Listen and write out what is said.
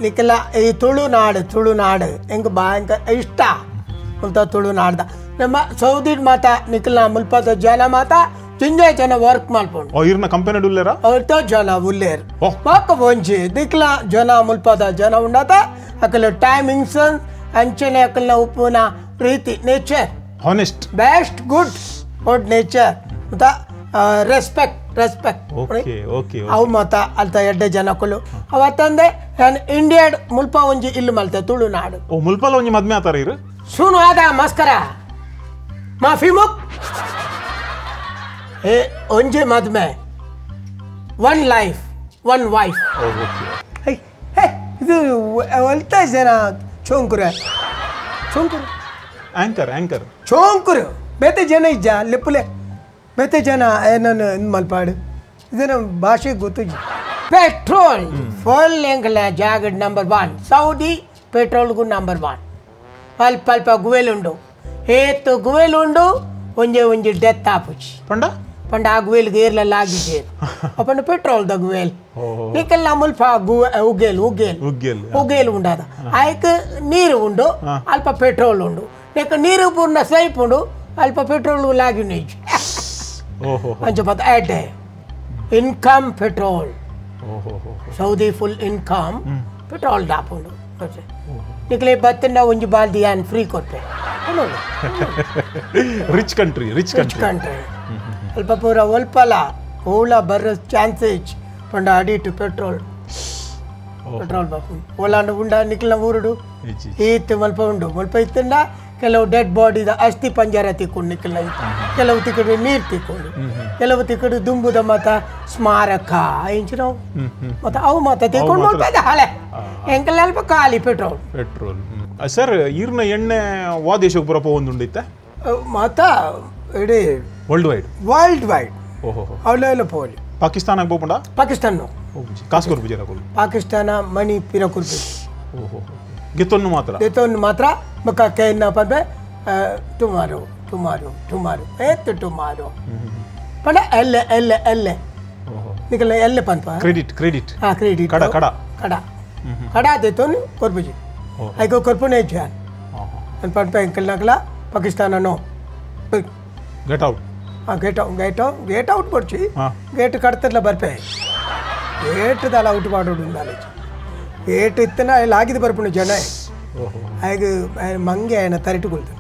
ನಿಕಲ ಈ ತುಳುನಾಡು ತುಳುನಾಡು ಎಂಕ್ ಬಾಯಂಕ ಇಷ್ಟ ಮುಲ್ತ ತುಳುನಾಡ್ದ ನಮ್ಮ ಸೌದಿ ಮಾತ ನಿಕಲ್ನ ಮುಲ್ಪದ ಜನ ಮಾತ ಜಿಂಜ ಜನ ವರ್ಕ್ ಮಲ್ಪುಂಡು. ಓ ಇರ್ನ ಕಂಪನಿ ಉಲ್ಲೇರ? ಅವ್ತ ಜನ ಉಲ್ಲೇರ್. ಬಾಕ ಒಂಜಿ ನಿಕಲ ಜನ ಮುಲ್ಪದ ಜನ ಉಂಡಾತ ಅಕಲ ಟೈಮಿಂಗ್ಸ್ ಅಂಚನೆ ಅಕಲ್ನ ಉಪ್ಪುನ ರೀತಿ nature honest best good good nature ಮತ್ತ ರೆಸ್ಪೆಕ್ಟ್ ರೆಸ್ಪೆಕ್ಟ್. ಓಕೆ ಓಕೆ ಅವು ಮಾತ ಅಲ್ತ ಎಡ್ಡೆ ಜನಕುಲು ಅವತ್ತಂದೆ ನಾನು ಇಂಡಿಯಾಡ್ ಮುಲ್ಪ ಒಂಜಿ ಇಲ್ಲು ಮಲ್ತೆ ತುಳುನಾಡು. ಓ ಮುಲ್ಪಲ ಒಂಜಿ ಮದ್ಮೆ ಆತಾರ ಇರು? ಸುನು ಆದ ಮಸ್ಕರ ಮಾಫಿ ಮುಕ್ ಏ ಒಂಜಿ ಮದ್ಮೆ one life one wife. Okay hey ಇದು ಒಲ್ತ ಜನ ಚೋಂಕುರ ಚೋಂಕುರು ಆಂಕರ್ ಆಂಕರ್ ಚೋಂಕುರು ಬೇತೆ ಜನ ಇಜ್ಜ ಲೆಪ್ಪುಲೆ ಬೇತೆ ಜನ ಏನನ್ನು ಇದು ಮಲ್ಪಾಡು ಇದನ್ನ ಭಾಷೆ ಗೊತ್ತು. ಪೆಟ್ರೋಲ್ ಫುಲ್ ಎಂಕಲ ಜಾಗಡ್ ನಂಬರ್ 1 ಸೌದಿ ಪೆಟ್ರೋಲ್ಗೂ ನಂಬರ್ 1. ಅಲ್ಪ ಅಲ್ಪ ಗುವೆಲುಂಡು ಏತು ಗುವೆಲುಂಡು ಒಂಜೆ ಒಂಜಿ ಡೆತ್ ಆಪುಜಿ ಪಂಡ ಪಂಡ ಆ ಗುವೆಲ್ಗೆ ಏರ್ಲೆಲ್ಲ ಆಗಿದ್ದೆ ಅಪ್ಪಂಡ ಪೆಟ್ರೋಲ್ದ ಗುವೆಲ್ ನಿಕಲ್ನ ಮುಲ್ಪ ಉಗ್ಗೇಲ್ ಉಗ್ಗೇಲ್ ಉಗ್ಗೇಲ್ ಉಗ್ಗೇಲ್ ಉಂಡಾದ ಆಯ್ಕ್ ನೀರು ಉಂಡು ಅಲ್ಪ ಪೆಟ್ರೋಲ್ ಉಂಡು ನೆಕ್ ನೀರು ಪೂರ್ಣ ಸೈಪ್ ಉಂಡು ಅಲ್ಪ ಪೆಟ್ರೋಲ್ ಲಾಗಿ ಅಂಚ ಪತ್ತ ಎಡ್ಡೆ income petrol Saudi full income petrol ದಾಪುಂಡು. ನಿಕ್ಲೆ ಬತ್ತಿನ ಒಂಜಿ ಬಾಲ್ದಿ ಯಾನ್ ಫ್ರೀ ಕೊಟ್ಟೆ. Rich country rich rich country ಅಲ್ಪ ಪೂರ ಒಲ್ಪಲ ಓಲ ಬರ್ರ ಚಾನ್ಸೇಜ್ ಪಂಡ ಅಡಿಟು ಪೆಟ್ರೋಲ್ ಪೆಟ್ರೋಲ್ ಬಾಪುಂಡು ಓಲಾಂಡ ಉಂಡ ನಿಕ್ಲ ಊರುಡು ಈತ್ ಮಲ್ಪ ಉಂಡು ಮಲ್ಪ ಇತ್ತಂಡ ಕೆಲವು ಡೆಡ್ ಬಾಡಿದ ಅಸ್ಥಿ ಪಂಜರ ತಿಕ್ಕೊಂಡು ನಿಕ್ಲ ಕೆಲವು ತಿಕ್ಕಡು ನೀರು ತಿಕ್ಕೊಂಡು ಕೆಲವು ತಿಕ್ಕಡು ದುಂಬುದ ಮಾತ ಸ್ಮಾರಕ ಇಂಚಿನ ಮತ್ತು ಅವು ಮಾತ ತಿಕ್ಕೊಂಡು ನೋಡ್ತಾ ಹಳೆ ಎಂಕಲ್ ಅಲ್ಪ ಖಾಲಿ ಪೆಟ್ರೋಲ್ ಪೆಟ್ರೋಲ್. ಸರ್ ಈರ್ನ ಎಣ್ಣೆ ವಾ ದೇಶಕ್ಕೆ ಬರಪ್ಪ ಒಂದುಂಡಿತ್ತ ಮಾತ ಇಡೀ ವರ್ಲ್ಡ್ ವೈಡ್ ವರ್ಲ್ಡ್ ವೈಡ್. ಓಹೋ ಅವಳೆಲ್ಲ ಪೋಲಿ ಪಾಕಿಸ್ತಾನಕ್ಕೆ ಹೋಗ್ಬಂಡ? ಪಾಕಿಸ್ತಾನ ಕಾಸು ಕೊರ್ಪುಜರ ಪಾಕಿಸ್ತಾನ ಮನಿ ಪಿರ ಕೊರ್ಪು. ಓಹೋ ಗೆತ್ತೊನ್ನು ಮಾತ್ರ ಗೆತ್ತೊನ್ನು ಮಾತ್ರ ಬೊಕ್ಕ ಕೇನ್ನ ಪಂಪೆ ಟುಮಾರೋ ಟುಮಾರೋ ಟುಮಾರೋ ಏತ್ ಟುಮಾರೋ ಪಂಡ ಎಲ್ಲೆ ಎಲ್ಲೆ ಎಲ್ಲೆ ನಿಕಲ ಎಲ್ಲೆ ಪಂಪ ಕ್ರೆಡಿಟ್ ಕ್ರೆಡಿಟ್ ಹಾಂ ಕ್ರೆಡಿಟ್ ಕಡ ಕಡ ಕಡ ಕಡ ದೆತ್ತೊನ್ನು ಕೊರ್ಪುಜಿ ಐಕೋ ಕೊರ್ಪುನೆ ಜಾನ್ ಪಂಪೆ ಎಂಕಲ್ನಾಕಲ ಪಾಕಿಸ್ತಾನ ನೋ ಗೆಟ್ ಔಟ್. ಹಾಂ get out get out get out ಬಡ್ಚಿ gate ಕಡ್ತರ್ಲ ಬರ್ಪೆ gate ದಾಲ ಔಟ್ ಮಾಡೋಡು ನಾಲೆಜ್ ಗೇಟ್ ಇತ್ತನ ಅಲ್ಲಿ ಆಗಿದ್ದು ಬರ್ಪುಣು ಜನ ಹಾಗೆ ಮಂಗೆ ಆಯನ ತರಿಟು ಕೊಳ್ತು.